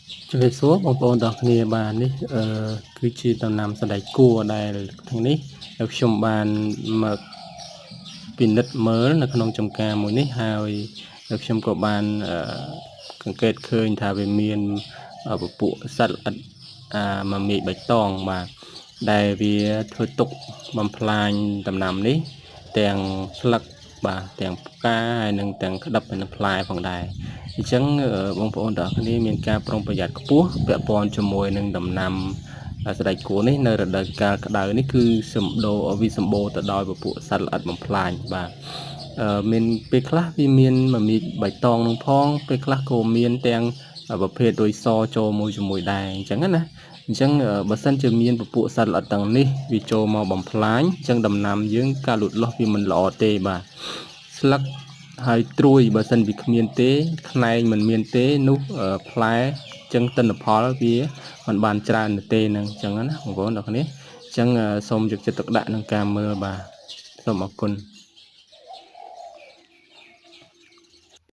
ជំរាបសួរបងប្អូនទាំងគ្នាបាទនេះអឺគឺជាដំណាំសណ្តែកគួរដែលទាំងនេះខ្ញុំបានមកពិនិត្យមើលនៅក្នុងចំការមួយនេះហើយខ្ញុំក៏បានសង្កេតឃើញថាវាមានពពួកសត្វល្អិតអាមមាចបៃតងបាទដែលវាធ្វើទុកបំផ្លាញដំណាំនេះទាំងស្លឹកបាទទាំងផ្កាហើយនិងទាំងក្តឹបហើយនិងផ្លែផងដែរអញ្ចឹងបងប្អូនទាំងអស់គ្នាមានការប្រុងប្រយ័ត្នខ្ពស់ពាក់ព័ន្ធជាមួយនឹងដំណាំសណ្តែកគួរនេះនៅរដូវកាលក្តៅនេះគឺសម្ដូរវាសម្បូរទៅដោយពពួកសត្វល្អិតបំផ្លាញបាទមានពេលខ្លះវាមានមមាចបៃតងនឹងផងពេលខ្លះក៏មានទាំងប្រភេទរុយសចូលមួយជាមួយដែរអញ្ចឹងណាអញ្ចឹងបើសិនជាមានពពួកសត្វល្អិតទាំងនេះវាចូលមកបំផ្លាញអញ្ចឹងដំណាំយើងការលូតលាស់វាមិនល្អទេបាទស្លឹកហើយត្រួយបើសិនវាគ្មានទេខ្នែងមិនមានទេនោះផ្លែចឹងទិន្នផលវាមិនបានច្រើនទេនឹងអញ្ចឹងណាបងប្អូនទាំងគ្នាអញ្ចឹងសូមយកចិត្តទុកដាក់នឹងការមើលបាទសូមអរគុណ។